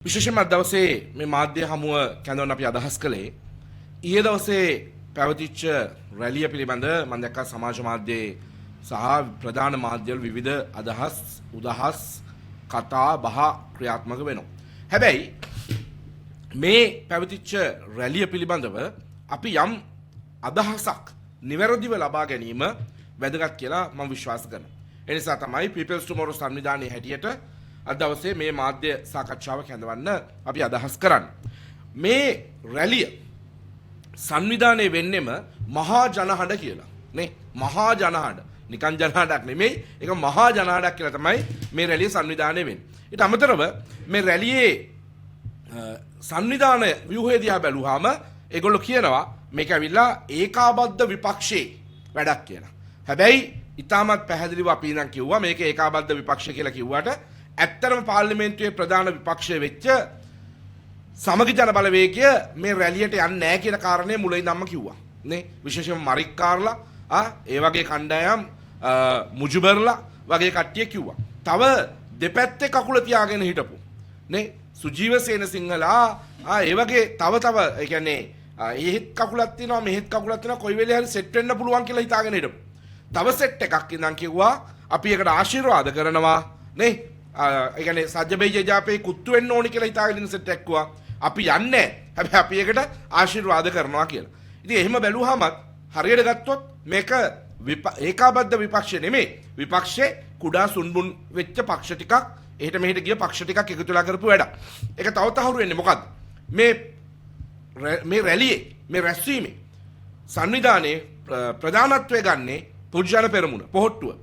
විශේෂයෙන්ම අද දවසේ මේ මාධ්‍ය හමුව කැඳවන්න අපි අදහස් කළේ ඊයේ දවසේ පැවතිච්ච රැළිය පිළිබඳ මම දැක්කා සමාජ මාධ්‍යයේ සහ ප්‍රධාන මාධ්‍යවල විවිධ අදහස් උදහස් කතා බහ ක්‍රියාත්මක වෙනවා. හැබැයි මේ පැවතිච්ච රැළිය පිළිබඳව අපි යම් අදහසක් නිවැරදිව ලබා ගැනීම වැදගත් කියලා මම විශ්වාස කරනවා. ඒ නිසා තමයි People's Tomorrow සංවිධානයේ හැටියට අද දවසේ මේ මාධ්‍ය සාකච්ඡාව කැඳවන්න අපි අදහස් කරන්නේ. මේ රැළිය සංවිධානය වෙන්නෙම මහා ජනහඬ කියලා නේ. මහා ජනහඬ නිකන් ජනහඬක් නෙමෙයි, ඒක මහා ජනහඬක් කියලා තමයි මේ රැළිය සංවිධානය වෙන්නේ. ඊට අමතරව මේ රැළියේ සංවිධාන ව්‍යුහය දිහා බැලුවාම ඒගොල්ලෝ කියනවා මේක ඇවිල්ලා ඒකාබද්ධ විපක්ෂයේ වැඩක් කියලා. හැබැයි ඉතාමත් පැහැදිලිව අපි නම් කිව්වා මේක ඒකාබද්ධ විපක්ෂ කියලා කිව්වට ඇත්තටම පාර්ලිමේන්තුවේ ප්‍රධාන විපක්ෂය වෙච්ච සමගි ජන බලවේගය මේ රැළියට යන්නේ නැහැ කියන කාරණය මුලින් ඉඳන්ම කිව්වා. නේ, විශේෂයෙන්ම මරික්කාර්ලා ඒ වගේ කණ්ඩායම්, මුජුබර්ලා වගේ කට්ටිය කිව්වා. තව දෙපැත්තේ කකුල තියාගෙන හිටපු නේ සුජීව සේනසිංහලා ඒ වගේ තව තව, ඒ කියන්නේ එහෙත් කකුලක් තියෙනවා මෙහෙත් කකුලක් තියෙනවා, කොයි වෙලේ හරි සෙට් වෙන්න පුළුවන් කියලා හිතාගෙන හිටපු. තව සෙට් එකක් ඉඳන් කිව්වා අපි ඒකට ආශිර්වාද කරනවා නේ. ඒ කියන්නේ සජ්ජබේ ජාපේ කුත්තු වෙන්න ඕනි කියලා හිතාගෙන ඉන්න සෙට් එකක් කිව්වා. අපි යන්නේ නැහැ. හැබැයි අපි ඒකට ආශිර්වාද කරනවා කියලා. ඉතින් එහෙම බැලුවාම හරියට ගත්තොත් මේක ඒකාබද්ධ විපක්ෂ නෙමෙයි. විපක්ෂේ කුඩා සුන්බුන් වෙච්ච පක්ෂ ටිකක්, එහෙට මෙහෙට ගිය පක්ෂ ටිකක් එකතු වෙලා කරපු වැඩක්. ඒක තව තහවුරු වෙන්නේ මොකද්ද? මේ මේ රැළියේ, මේ රැස්වීමේ සංවිධානයේ ප්‍රධානත්වය ගන්නේ පොදුජන පෙරමුණ, පොහොට්ටුව,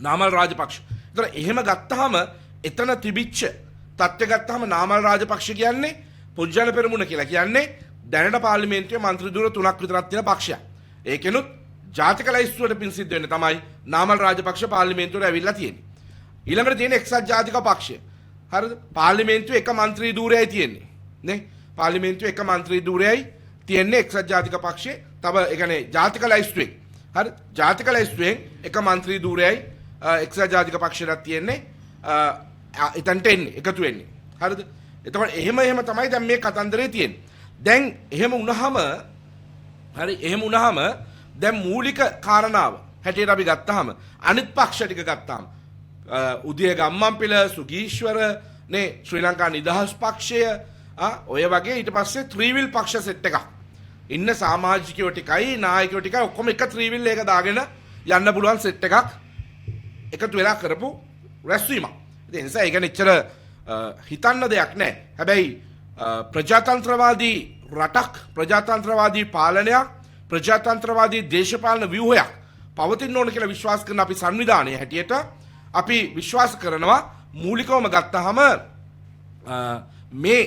නාමල් රාජපක්ෂ. ඒතර එහෙම ගත්තාම එතන තිබිච්ච තත්ත්වය ගත්තාම නාමල් රාජපක්ෂ කියන්නේ පොදුජන පෙරමුණ කියලා කියන්නේ දැනට පාර්ලිමේන්තුවේ මන්ත්‍රී ධුර 3ක් විතරක් තියෙන පක්ෂයක්. ඒකෙනුත් ජාතික ලැයිස්තුවට පින් සිද්ධ වෙන්න තමයි නාමල් රාජපක්ෂ පාර්ලිමේන්තුවට ඇවිල්ලා තියෙන්නේ. ඊළඟට තියෙන එක්සත් ජාතික පක්ෂය. හරිද? පාර්ලිමේන්තුවේ එක මන්ත්‍රී ධූරයයි තියෙන්නේ. නේ? පාර්ලිමේන්තුවේ එක මන්ත්‍රී ධූරයයි තියෙන්නේ එක්සත් ජාතික පක්ෂයේ. තව ඒ කියන්නේ ජාතික ලැයිස්තුවෙන්. හරි? ජාතික ලැයිස්තුවෙන් එක මන්ත්‍රී ධූරයයි එක්සත් ජාතික පක්ෂයටත් තියෙන්නේ. එතනට එන්නේ, එකතු වෙන්නේ. හරිද? එතකොට එහෙම එහෙම තමයි දැන් මේ කතන්දරේ තියෙන්නේ. දැන් එහෙම වුණාම, හරි, එහෙම වුණාම දැන් මූලික කාරණාව හැටියට අපි ගත්තාම අනිත් පක්ෂ ටික ගත්තාම උදය ගම්මන්පිල, සුගීශ්වර නේ, ශ්‍රී ලංකා නිදහස් පක්ෂය, ඔය වගේ ඊට පස්සේ ත්‍රිවිල් පක්ෂ සෙට් එකක් ඉන්න සමාජිකයෝ ටිකයි නායකයෝ ටිකයි ඔක්කොම එක ත්‍රිවිල් එක දාගෙන යන්න පුළුවන් සෙට් එකක් එකතු වෙලා කරපු රැස්වීමක්. ඉතින් ඒ නිසා ඒ ගැන එච්චර හිතන්න දෙයක් නෑ. හැබැයි ප්‍රජාතන්ත්‍රවාදී රටක්, ප්‍රජාතන්ත්‍රවාදී පාලනයක්, ප්‍රජාතන්ත්‍රවාදී දේශපාලන ව්‍යුහයක් පවතින්න ඕන කියලා විශ්වාස කරන අපි සංවිධානයේ හැටියට අපි විශ්වාස කරනවා මූලිකවම ගත්තාම මේ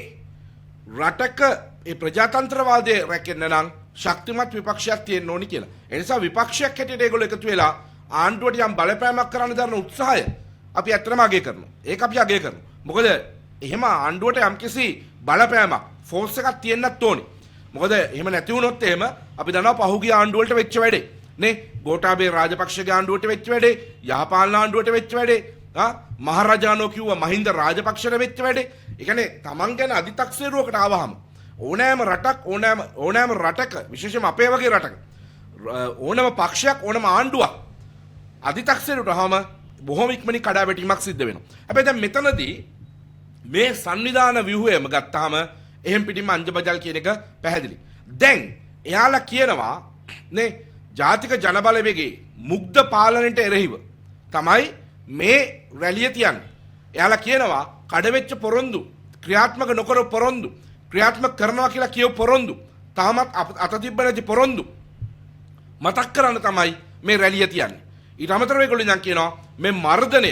රටක ඒ ප්‍රජාතන්ත්‍රවාදය රැකෙන්න නම් ශක්තිමත් විපක්ෂයක් තියෙන්න ඕනි කියලා. ඒ නිසා විපක්ෂයක් හැටියට ඒගොල්ලෝ එකතු වෙලා ආණ්ඩුවට යම් බලපෑමක් කරන්න දරන උත්සාහය අපි ඇත්තටම අගය කරනවා. ඒක අපි අගය කරනවා. මොකද එහෙම ආණ්ඩුවට යම්කිසි බලපෑමක්, ෆෝස් එකක් තියෙන්නත් ඕනි. මොකද එහෙම නැති වුණොත් එහෙම අපි දන්නවා පහුගිය ආණ්ඩුවලට වලට වෙච්ච වැඩේ. නේ, ගෝඨාභය රාජපක්ෂගේ ආණ්ඩුවට වෙච්ච වැඩේ, යහපාලන ආණ්ඩුවට වෙච්ච වැඩේ, මහරජානෝ කිව්වා මහින්ද රාජපක්ෂට වෙච්ච වැඩේ. ඒ කියන්නේ තමන් ගැන අධිතක්සේරුවකට ආවහම ඕනෑම රටක්, ඕනෑම ඕනෑම රටක, විශේෂයෙන්ම අපේ වගේ රටක, ඕනෑම පක්ෂයක්, ඕනෑම ආණ්ඩුවක් අධිතක්සේරුවට ආවම බොහොම ඉක්මනින් කඩාවැටීමක් සිද්ධ වෙනවා. හැබැයි දැන් මෙතනදී මේ සංවිධාන ව්‍යුහයම ගත්තාම එහෙම් පිටින්ම අංජබජල් කියන එක පැහැදිලි. දැන් එයාලා කියනවා නේ ජාතික ජනබලවේගයේ මුග්ධ පාලනයට එරෙහිව තමයි මේ රැළිය තියන්නේ. එයාලා කියනවා කඩවෙච්ච පොරොන්දු, ක්‍රියාත්මක නොකර පොරොන්දු, ක්‍රියාත්මක කරනවා කියලා කියව පොරොන්දු, තාමත් අත තිබ්බ නැති පොරොන්දු මතක් කරන්න තමයි මේ රැළිය තියන්නේ. ඊට අමතරව ඒගොල්ලෝ ඉඳන් කියනවා මේ මර්ධනය,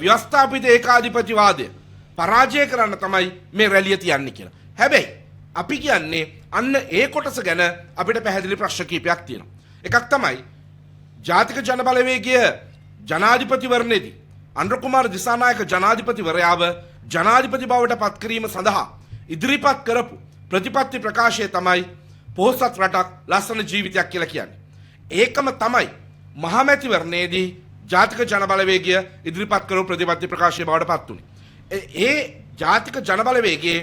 ව්‍යවස්ථාපිත ඒකාධිපතිවාදය පරාජය කරන්න තමයි මේ රැළිය තියන්නේ කියලා. හැබැයි අපි කියන්නේ අන්න ඒ කොටස ගැන අපිට පැහැදිලි ප්‍රශ්න කීපයක් තියෙනවා. එකක් තමයි ජාතික ජනබලවේගය ජනාධිපතිවරණයේදී අනුර කුමාර දිසානායක ජනාධිපතිවරයාව ජනාධිපති බවට පත් කිරීම සඳහා ඉදිරිපත් කරපු ප්‍රතිපත්ති ප්‍රකාශය තමයි පොහොසත් රටක්, ලස්සන ජීවිතයක් කියලා කියන්නේ. ඒකම තමයි මහමැතිවරණයේදී ජාතික ජනබලවේගය ඉදිරිපත් කරපු ප්‍රතිපත්ති ප්‍රකාශය බවට පත් වුණේ. ඒ ජාතික ජනබලවේගයේ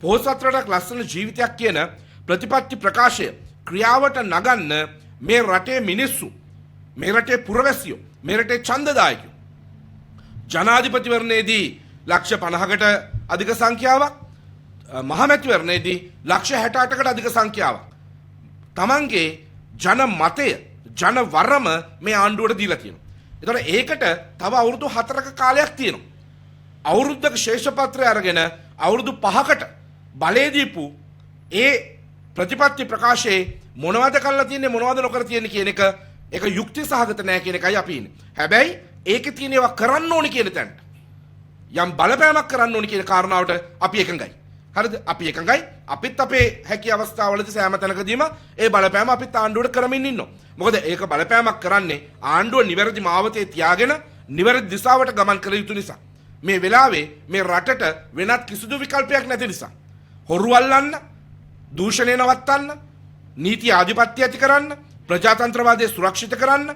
පොහොසත් රටක් ලස්සන ජීවිතයක් කියන ප්‍රතිපත්ති ප්‍රකාශය ක්‍රියාවට නගන්න මේ රටේ මිනිස්සු, මේ රටේ පුරවැසියෝ, මේ රටේ ඡන්දදායකයෝ ජනාධිපතිවරණයේදී ලක්ෂ 50කට අධික සංඛ්‍යාවක්, මහමැතිවරණයේදී ලක්ෂ 68කට අධික සංඛ්‍යාවක් තමන්ගේ ජන මතය, ජන වරම මේ ආණ්ඩුවට දීලා තියෙනවා. ඒතකොට ඒකට තව අවුරුදු 4ක කාලයක් තියෙනවා. අවුරුද්දක ශේෂපත්‍රය අරගෙන අවුරුදු 5කට බලය දීපු ඒ ප්‍රතිපත්ති ප්‍රකාශයේ මොනවද කරලා තියෙන්නේ, මොනවද නොකර තියෙන්නේ කියන එක, ඒක යුක්ති සහගත නෑ කියන එකයි අපි ඉන්නේ. හැබැයි ඒකේ තියෙන ඒවා කරන්න ඕනි කියන තැනට යම් බලපෑමක් කරන්න ඕනි කියන කාරණාවට අපි එකඟයි. හරිද? අපි එකඟයි. අපිත් අපේ හැකි අවස්ථාවලදී සෑම තැනකදීම ඒ බලපෑම අපිත් ආණ්ඩුවට කරමින් ඉන්නවා. මොකද ඒක බලපෑමක් කරන්නේ ආණ්ඩුව නිවැරදි මාවතේ තියාගෙන නිවැරදි දිශාවට ගමන් කළ යුතු නිසා. මේ වෙලාවේ මේ රටට වෙනත් කිසිදු විකල්පයක් නැති නිසා. හොරු අල්ලන්න, දූෂණය නවත්තන්න, නීති ආධිපත්‍ය ඇති කරන්න, ප්‍රජාතන්ත්‍රවාදය සුරක්ෂිත කරන්න,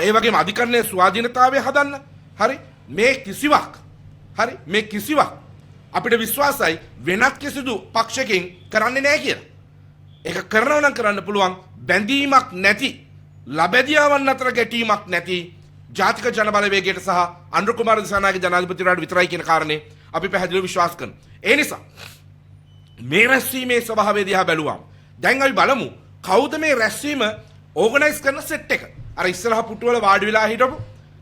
ඒ වගේම අධිකරණයේ ස්වාධීනතාවය හදන්න. හරි? මේ කිසිවක්, හරි? මේ කිසිවක් අපිට විශ්වාසයි වෙනත් කිසිදු පක්ෂයකින් කරන්නේ නැහැ කියලා. ඒක කරනවා නම් කරන්න පුළුවන් බැඳීමක් නැති, ලබැදියාවන් අතර ගැටීමක් නැති ජාතික ජන බලවේගයට සහ අනුර කුමාර දිසානායක ජනාධිපතිවරයාට විතරයි කියන කාරණේ අපි පැහැදිලිව විශ්වාස කරනවා. ඒ නිසා මේ රැස්වීමේ ස්වභාවය දිහා බැලුවම දැන් අපි බලමු කවුද මේ රැස්වීම ඕගනයිස් කරන සෙට් එක. අර ඉස්සරහ පුටුවල වාඩි වෙලා හිටපු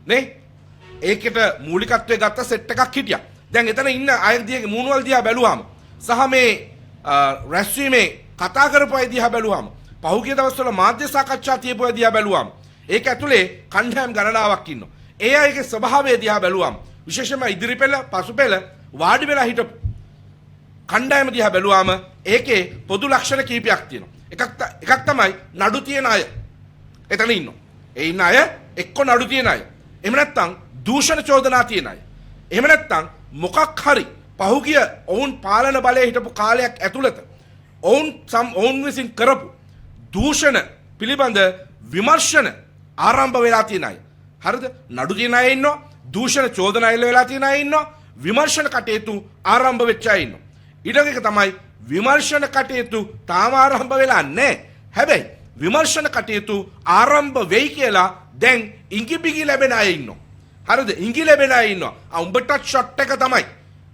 නේ, ඒකට මූලිකත්වයේ ගත්ත සෙට් එකක් හිටියා. දැන් එතන ඉන්න අය දිහා, මූණවල් දිහා බැලුවාම සහ මේ රැස්වීමේ කතා කරපු අය දිහා බැලුවාම, පහුගිය දවස්වල මාධ්‍ය සාකච්ඡා තියපු අය දිහා බැලුවාම ඒක ඇතුලේ කණ්ඩායම් ගණනාවක් ඉන්නවා. ඒ අයගේ ස්වභාවය දිහා බැලුවාම විශේෂයෙන්ම ඉදිරි පෙළ පසු පෙළ වාඩි වෙලා හිටපු කණ්ඩායම දිහා බැලුවාම ඒකේ පොදු ලක්ෂණ කීපයක් තියෙනවා. එකක් තමයි නඩු තියෙන අය එතන ඉන්නවා. ඒ ඉන්න අය එක්ක නඩු තියෙන අය, එහෙම නැත්නම් දූෂණ චෝදනා තියෙන අය, එහෙම නැත්නම් මොකක් හරි පහුගිය ඔවුන් පාලන බලයේ හිටපු කාලයක් ඇතුළත ඔවුන් විසින් කරපු දූෂණ පිළිබඳ විමර්ශන ආරම්භ වෙලා තියෙන අය. හරිද? නඩු තියෙන අය ඉන්නවා, දූෂණ චෝදනා එල්ල වෙලා තියෙන අය ඉන්නවා, විමර්ශන කටයුතු ආරම්භ වෙච්ච අය ඉන්නවා. ඊළඟ එක තමයි විමර්ශන කටයුතු තාම ආරම්භ වෙලා නැහැ. හැබැයි විමර්ශන කටයුතු ආරම්භ වෙයි කියලා දැන් ඉඟි බිඟි ලැබෙන අය ඉන්නවා. හරිද? ඉඟි ලැබෙන අය ඉන්නවා. ආ උඹටත් ෂොට් එක තමයි.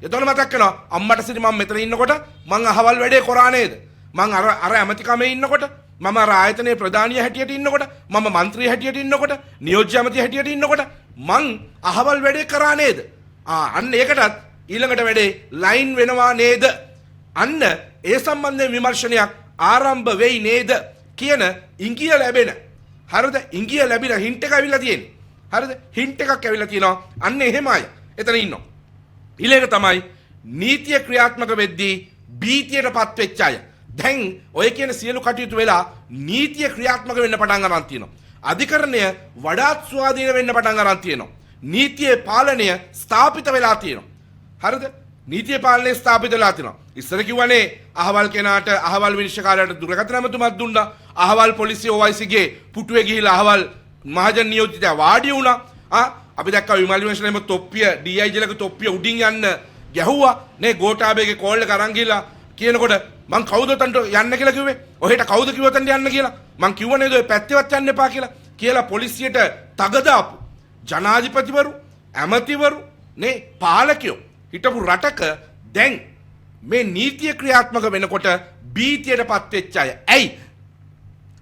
එතකොට මතක් වෙනවා අම්මට සිටි මම මෙතන ඉන්නකොට මං අහවල් වැඩේ කරා නේද? මං අර අර ඇමතිකමේ ඉන්නකොට, මම අර ආයතනයේ ප්‍රධානිය හැටියට ඉන්නකොට, මම මන්ත්‍රී හැටියට ඉන්නකොට, නියෝජ්‍ය ඇමති හැටියට ඉන්නකොට මං අහවල් වැඩේ කරා නේද? ආ අන්න ඒකටත් ඊළඟට වැඩේ ලයින් වෙනවා නේද? අන්න ඒ සම්බන්ධයෙන් විමර්ශනයක් ආරම්භ වෙයි නේද කියන ඉඟිය ලැබෙන. හරිද? ඉඟිය ලැබිලා හින්ට් එක ඇවිල්ලා තියෙන්නේ. හරිද? හින්ට් එකක් ඇවිල්ලා තියෙනවා. අන්න එහෙම අය එතන ඉන්නවා. ඊළඟ තමයි නීතිය ක්‍රියාත්මක වෙද්දී භීතියටපත් වෙච්ච අය. දැන් ඔය කියන සියලු කටයුතු වෙලා නීතිය ක්‍රියාත්මක වෙන්න පටන් අරන් තියෙනවා. අධිකරණය වඩාත් ස්වාධීන වෙන්න පටන් අරන් තියෙනවා. නීතියේ පාලනය ස්ථාපිත වෙලා තියෙනවා. හරිද? නීතියේ පාලනය ස්ථාපිත වෙලා තියෙනවා. ඉස්සර කිව්වනේ අහවල් කෙනාට අහවල් විනිශ්චයකාරයාට දුරකථන ඇමතුමක් දුන්නා. අහවල් පොලිසිය OIC ගේ පුටුවේ ගිහිලා අහවල් මහජන නියෝජිතයා වාඩි වුණා. ආ අපි දැක්කා විමල් විමර්ශනයේම තොප්පිය DIG ලගේ තොප්පිය උඩින් යන්න ගැහුවා. නේ ගෝඨාභයගේ කෝල් එක අරන් ගිහිලා කියනකොට මං කවුද ඔතනට යන්න කියලා කිව්වේ? ඔහෙට කවුද කිව්ව ඔතනට යන්න කියලා? මං කිව්ව නේද ඔය පැත්තේවත් යන්න එපා කියලා? කියලා පොලිසියට තග දාපු ජනාධිපතිවරු, ඇමතිවරු, නේ පාලකයෝ හිටපු රටක දැන් මේ නීතිය ක්‍රියාත්මක වෙනකොට භීතියටපත් වෙච්ච අය. ඇයි?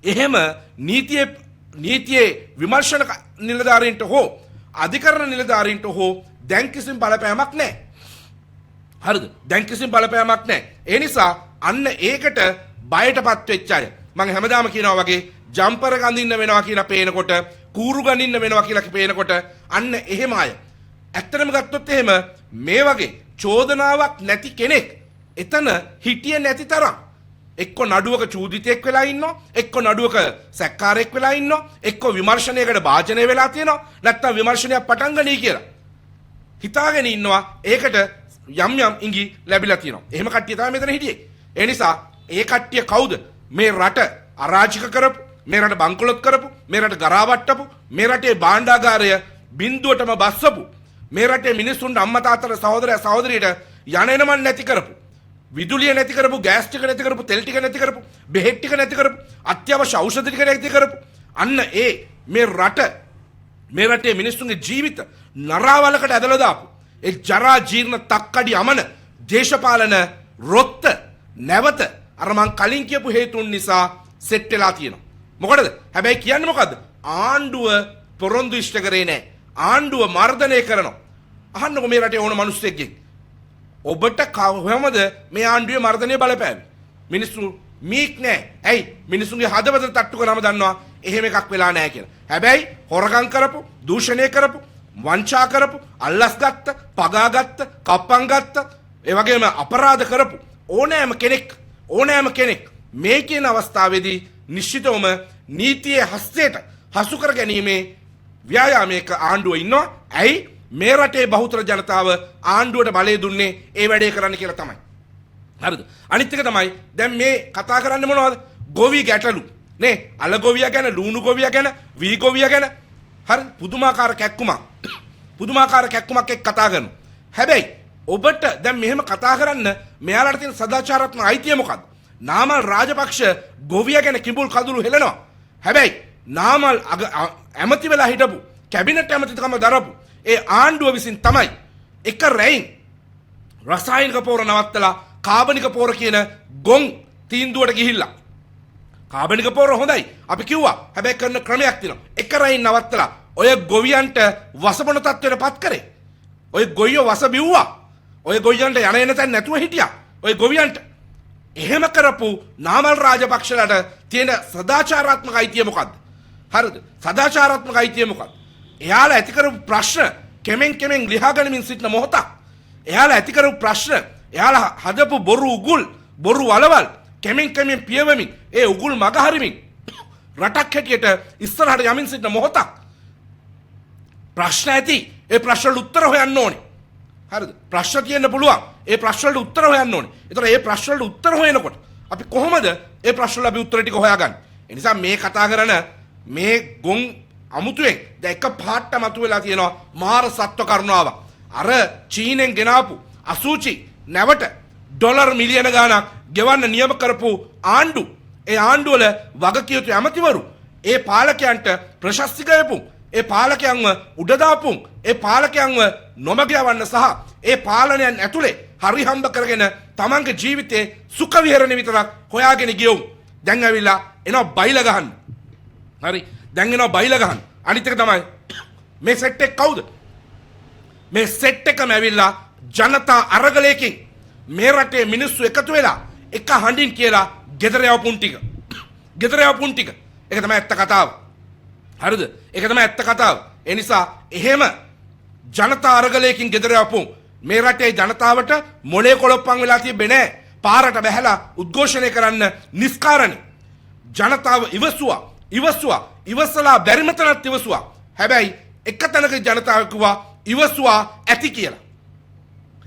එහෙම නීතියේ විමර්ශන නිලධාරීන්ට හෝ අධිකරණ නිලධාරීන්ට හෝ දැන් කිසිම බලපෑමක් නැහැ. හරිද? දැන් කිසිම බලපෑමක් නැහැ. ඒ නිසා අන්න ඒකට බයටපත් වෙච්ච අය. මං හැමදාම කියනවා වගේ ජම්පර් එක අඳින්න වෙනවා කියලා පේනකොට, කූරු ගනින්න වෙනවා කියලා පේනකොට අන්න එහෙම අය. ඇත්තටම ගත්තොත් එහෙම මේ වගේ චෝදනාවක් නැති කෙනෙක් එතන හිටියේ නැති තරම් එක්ක නඩුවක චූදිතයෙක් වෙලා ඉන්නවා, එක්ක නඩුවක සැකකාරයෙක් වෙලා ඉන්නවා, එක්ක විමර්ශනයකට භාජනය වෙලා තියෙනවා, නැත්නම් විමර්ශනයක් පටන් ගනී කියලා හිතාගෙන ඉන්නවා. ඒකට යම් යම් ඉඟි ලැබිලා තියෙනවා. එහෙම කට්ටිය තමයි මෙතන හිටියේ. ඒ නිසා ඒ කට්ටිය කවුද? මේ රට අරාජික කරපු, මේ රට බංකොලොත් කරපු, මේ රට ගරාවට්ටපු, මේ රටේ භාණ්ඩාගාරය බින්දුවටම බස්සපු, මේ රටේ මිනිස්සුන්ට අම්මා තාත්තට සහෝදරයා සහෝදරියට යන එනමන් නැති කරපු, විදුලිය නැති කරපු, ගෑස් ටික නැති කරපු, තෙල් ටික නැති කරපු, බෙහෙත් ටික නැති කරපු, අත්‍යවශ්‍ය ඖෂධ ටික නැති කරපු, අන්න ඒ මේ රට, මේ රටේ මිනිස්සුන්ගේ ජීවිත නරාවලකට ඇදලා දාපු ඒ ජරා ජීර්ණ තක්කඩි අමන දේශපාලන රොත්ත නැවත අර මං කලින් කියපු හේතුන් නිසා සෙට් වෙලා තියෙනවා. මොකටද? හැබැයි කියන්නේ මොකද්ද? ආණ්ඩුව පොරොන්දු ඉෂ්ට කරේ නෑ. ආණ්ඩුව මර්ධනය කරනවා. අහන්නකො මේ රටේ ඕන මිනිස්සෙක්ගෙන්. ඔබට කොහොමද මේ ආණ්ඩුවේ මර්ධනය බලපෑවේ? මිනිස්සු මීක් නෑ. ඇයි? මිනිස්සුන්ගේ හදවතට තට්ටු කරාම දන්නවා එහෙම එකක් වෙලා නෑ කියලා. හැබැයි හොරකම් කරපු, දූෂණය කරපු, වංචා කරපු, අල්ලස් ගත්ත, පගා ගත්ත, කප්පම් ගත්ත, ඒ වගේම අපරාධ කරපු ඕනෑම කෙනෙක්, ඕනෑම කෙනෙක් මේ කියන අවස්ථාවේදී නිශ්චිතවම නීතියේ හස්තයට හසු කර ගැනීමේ ව්‍යායාමයක ආණ්ඩුව ඉන්නවා. ඇයි? මේ රටේ බහුතර ජනතාව ආණ්ඩුවට බලය දුන්නේ ඒ වැඩේ කරන්න කියලා තමයි. හරිද? අනිත් එක තමයි දැන් මේ කතා කරන්නේ මොනවද? ගොවි ගැටලු නේ. අල ගොවියා ගැන, ලූණු ගොවියා ගැන, වී ගොවියා ගැන. හරි, පුදුමාකාර කැක්කුමක්. පුදුමාකාර කැක්කුමක් එක්ක කතා කරනවා. හැබැයි ඔබට දැන් මෙහෙම කතා කරන්න මෙයාලට තියෙන සදාචාරාත්මක අයිතිය මොකද්ද? නාමල් රාජපක්ෂ ගොවියා ගැන කිඹුල් කඳුළු හෙලනවා. හැබැයි නාමල් ඇමති වෙලා හිටපු, කැබිනට් ඇමතිකම දරපු ඒ ආණ්ඩුව විසින් තමයි එක රැයින් රසායනික පෝර නවත්තලා කාබනික පෝර කියන ගොන් තීන්දුවට ගිහිල්ලා. කාබනික පෝර හොඳයි අපි කිව්වා, හැබැයි කරන ක්‍රමයක් තියෙනවා. එක රැයින් නවත්තලා ඔය ගොවියන්ට වසබොන තත්ත්වයට පත් කරේ. ඔය ගොයියෝ වස බිව්වා. ඔය ගොවියන්ට යන එන තැන් නැතුව හිටියා. ඔය ගොවියන්ට එහෙම කරපු නාමල් රාජපක්ෂලට තියෙන සදාචාරාත්මක අයිතිය මොකද්ද? හරිද? සදාචාරාත්මක අයිතිය මොකද්ද? එයාලා ඇති කරපු ප්‍රශ්න කෙමෙන් කෙමෙන් ලිහා ගනිමින් සිටින මොහොතක්. එයාලා ඇති කරපු ප්‍රශ්න, එයාලා හදපු බොරු උගුල්, බොරු වලවල් කෙමෙන් කෙමෙන් පියවමින් ඒ උගුල් මග හරිමින් රටක් හැටියට ඉස්සරහට යමින් සිටින මොහොතක්. ප්‍රශ්න ඇති, ඒ ප්‍රශ්න වලට උත්තර හොයන්න ඕනේ. හරිද? ප්‍රශ්න තියෙන්න පුළුවන්. ඒ ප්‍රශ්න වලට උත්තර හොයන්න ඕනේ. ඒතර ඒ ප්‍රශ්න වලට උත්තර හොයනකොට අපි කොහොමද ඒ ප්‍රශ්න වල අපි උත්තර ටික හොයාගන්නේ? ඒ නිසා මේ කතා කරන මේ ගොන් අමුතුවෙන් දැන් එක පාට්ට මතුවෙලා තියෙනවා මාර සත්ව කරුණාව. අර චීනෙන් ගෙනාපු අසූචි නැවට ඩොලර් මිලියන ගාණක් ගෙවන්න නියම කරපු ආණ්ඩු, ඒ ආණ්ඩුවල වගකිය යුතු ඇමතිවරු, ඒ පාලකයන්ට ප්‍රශස්ති ගයපු, ඒ පාලකයන්ව උඩ දාපු, ඒ පාලකයන්ව නොමග යවන්න සහ ඒ පාලනයන් ඇතුලේ හරි හම්බ කරගෙන තමන්ගේ ජීවිතේ සුඛ විහරණය විතරක් හොයාගෙන ගියොත් දැන් ඇවිල්ලා එනවා බයිලා ගහන්න. හරි, දැන් එනවා බයිලා ගහන්න. අනිත් එක තමයි මේ සෙට් එක කවුද? මේ සෙට් එකම ඇවිල්ලා ජනතා අරගලයකින් මේ රටේ මිනිස්සු එකතු වෙලා එක හඬින් කියලා ගෙදර යවපුන් ටික. ගෙදර යවපුන් ටික. ඒක තමයි ඇත්ත කතාව. හරිද? ඒක තමයි ඇත්ත කතාව. ඒ නිසා එහෙම ජනතා අරගලයකින් ගෙදර යවපුන් මේ රටේ ජනතාවට මොලේ කොලොප්පන් වෙලා තිබෙන්නේ නෑ. පාරට බැහැලා උද්ඝෝෂණය කරන්න නිස්කාරණේ. ජනතාව ඉවසුවා, ඉවසුවා, ඉවසලා බැරිම තැනත් ඉවසුවා. හැබැයි එක තැනක ජනතාව කිව්වා ඉවසුවා ඇති කියලා.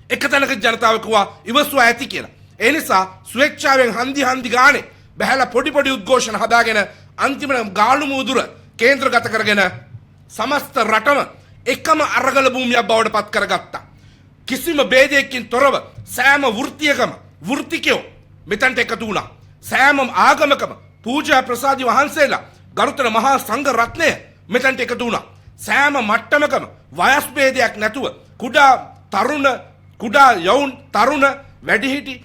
එක තැනක ජනතාව කිව්වා ඉවසුවා ඇති කියලා. ඒ නිසා ස්වේච්ඡාවෙන් හන්දි හන්දි ගානේ බැහැලා පොඩි පොඩි උද්ඝෝෂණ හදාගෙන අන්තිමට ගාලු මූදුර කේන්ද්‍රගත කරගෙන සමස්ත රටම එකම අරගල භූමියක් බවට පත් කරගත්තා. කිසිම භේදයකින් තොරව සෑම වෘත්තියකම වෘත්තිකයෝ මෙතනට එකතු වුණා. සෑම ආගමකම පූජා ප්‍රසාදි වහන්සේලා ගරුතර මහා සංඝ රත්නය මෙතනට එකතු වුණා. සෑම මට්ටමකම වයස් භේදයක් නැතුව කුඩා තරුණ, කුඩා යවුන්, තරුණ, වැඩිහිටි,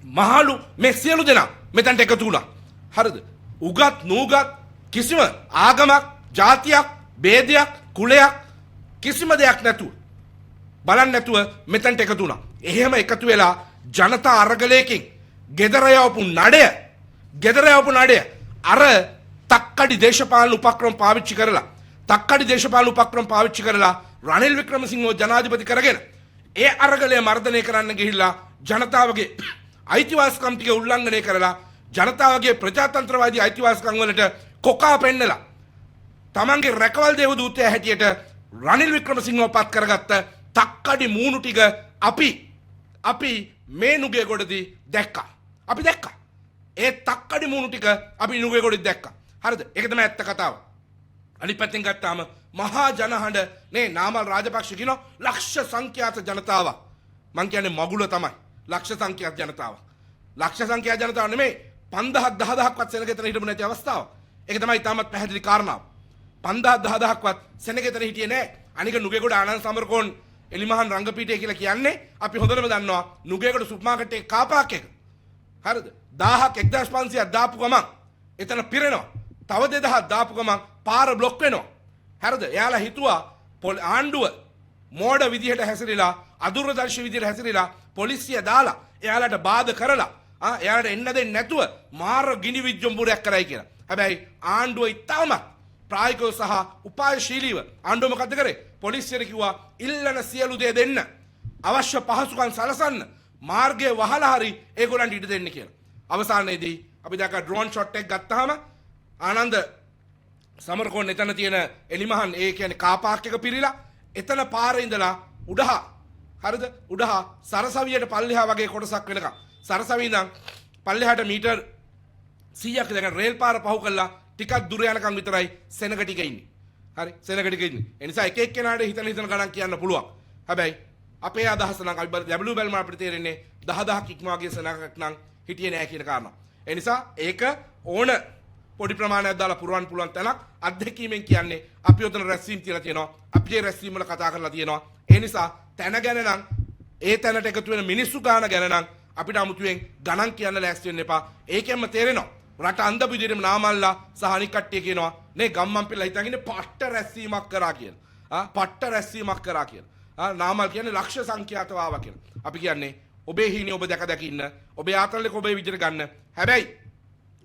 මහලු මේ සියලු දෙනා මෙතනට එකතු වුණා. හරිද? උගත් නූගත් කිසිම ආගමක්, ජාතියක්, භේදයක්, කුලයක් කිසිම දෙයක් නැතුව බලන්න නැතුව මෙතනට එකතු වුණා. එහෙම එකතු වෙලා ජනතා අරගලයකින් ගෙදර යවපු නඩය, ගෙදර යවපු නඩය අර තක්කඩි දේශපාලන උපක්‍රම පාවිච්චි කරලා, තක්කඩි දේශපාලන උපක්‍රම පාවිච්චි කරලා රනිල් වික්‍රමසිංහව ජනාධිපති කරගෙන ඒ අරගලය මර්ධනය කරන්න ගිහිල්ලා ජනතාවගේ අයිතිවාසිකම් ටික උල්ලංඝනය කරලා ජනතාවගේ ප්‍රජාතන්ත්‍රවාදී අයිතිවාසිකම් වලට කොකා පෙන්නලා තමන්ගේ රැකවල් දේවදූතයා හැටියට රනිල් වික්‍රමසිංහව පත් කරගත්ත තක්කඩි මූණු ටික අපි මේ නුගේ ගොඩදී දැක්කා. අපි දැක්කා. ඒ තක්කඩි මූණු ටික අපි නුගේ ගොඩදී දැක්කා. හරිද? ඒක තමයි ඇත්ත කතාව. අනිත් පැත්තෙන් ගත්තාම මහා ජනහඬ නේ නාමල් රාජපක්ෂ කියනවා ලක්ෂ සංඛ්‍යාත ජනතාවක්. මං කියන්නේ මගුල තමයි. ලක්ෂ සංඛ්‍යාත ජනතාවක්. ලක්ෂ සංඛ්‍යාත ජනතාව නෙමෙයි 5000ක් 10000ක්වත් සෙනග එතන හිටපු නැති අවස්ථාව. ඒක තමයි ඉතාමත් පැහැදිලි කාරණාව. 5000 10000ක්වත් සෙනග එතන හිටියේ නෑ. අනික නුගේගොඩ ආනන්ද සමරකෝන් එලිමහන් රංගපීඨය කියලා කියන්නේ අපි හොඳටම දන්නවා නුගේගොඩ සුපර් මාකට් එකේ කාර් පාක් එක. හරිද? 1000ක් 1500ක් දාපු ගමන් එතන පිරෙනවා. තව 2000ක් දාපු ගමන් පාර බ්ලොක් වෙනවා. හරිද? එයාලා හිතුවා ආණ්ඩුව මෝඩ විදිහට හැසිරීලා අදුරදර්ශී විදිහට හැසිරීලා පොලිසිය දාලා එයාලට බාධා කරලා එයාලට එන්න දෙන්නේ නැතුව මාර ගිනි විජ්ජොම්බුරයක් කරයි කියලා. හැබැයි ආණ්ඩුව ඉතාමත් ප්‍රායෝගිකව සහ උපායශීලීව ආණ්ඩුව මොකද්ද කරේ? පොලිසියට කිව්වා ඉල්ලන සියලු දේ දෙන්න. අවශ්‍ය පහසුකම් සලසන්න. මාර්ගය වහලා හරි ඒගොල්ලන්ට ඉඩ දෙන්න කියලා. අවසානයේදී අපි දැක්ක ඩ්‍රෝන් ෂොට් එක ගත්තාම ආනන්ද සමරකෝන් එතන තියෙන එලිමහන් ඒ කියන්නේ කාර් පාක් එක පිරීලා එතන පාරේ ඉඳලා උඩහා හරිද? උඩහා සරසවියට පල්ලෙහා වගේ කොටසක් වෙනකම් සරසවිය ඉඳන් පල්ලෙහාට මීටර් 100ක් දැන් රේල් පාර පහු කරලා ටිකක් දුර යනකම් විතරයි සෙනග ටික ඉන්නේ. හරි සෙනග ටික ඉන්නේ. ඒ නිසා එක එක්කෙනාට හිතන හිතන ගණන් කියන්න පුළුවන්. හැබැයි අපේ අදහස නම් අපි බැලු බැලම අපිට තේරෙන්නේ 10000ක් ඉක්මවා ගිය සෙනගක් නම් හිටියේ නෑ කියන කාරණා. ඒ නිසා ඒක ඕන පොඩි ප්‍රමාණයක් දාලා පුරවන්න පුළුවන් තැනක් අත්දැකීමෙන් කියන්නේ අපි ඔතන රැස්වීම් තියලා තියෙනවා. අපි ඒ රැස්වීම් වල කතා කරලා තියෙනවා. ඒ නිසා තැන ගැන නම් ඒ තැනට එකතු වෙන මිනිස්සු ගාන ගැන නම් අපිට අමුතුවෙන් ගණන් කියන්න ලෑස්ති වෙන්න එපා. ඒකෙන්ම තේරෙනවා රට අන්දපු විදිහටම නාමල්ලා සහ අනික් කට්ටිය කියනවා නේ ගම්මන් පිළලා හිතන් ඉන්නේ පට්ට රැස්වීමක් කරා කියලා. පට්ට රැස්වීමක් කරා කියලා. නාමල් කියන්නේ ලක්ෂ සංඛ්‍යාතව ආවා කියලා. අපි කියන්නේ ඔබේ හීනේ ඔබ දැක දැක ඉන්න. ඔබේ ආතල් එක ඔබේ විදිහට ගන්න. හැබැයි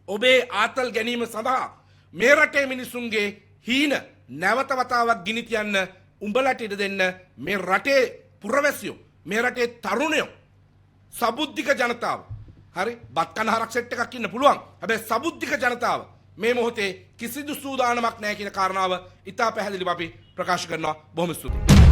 ඔබේ ආතල් ගැනීම සඳහා මේ රටේ මිනිසුන්ගේ හීන නැවත වතාවක් ගිනි තියන්න උඹලට ඉඩ දෙන්න මේ රටේ පුරවැසියෝ මේ රටේ තරුණයෝ සබුද්ධික ජනතාව හරි බත් කන හරක් සෙට් එකක් ඉන්න පුළුවන්. හැබැයි සබුද්ධික ජනතාව මේ මොහොතේ කිසිදු සූදානමක් නැහැ කියන කාරණාව ඉතා පැහැදිලිව අපි ප්‍රකාශ කරනවා. බොහොම ස්තුතියි.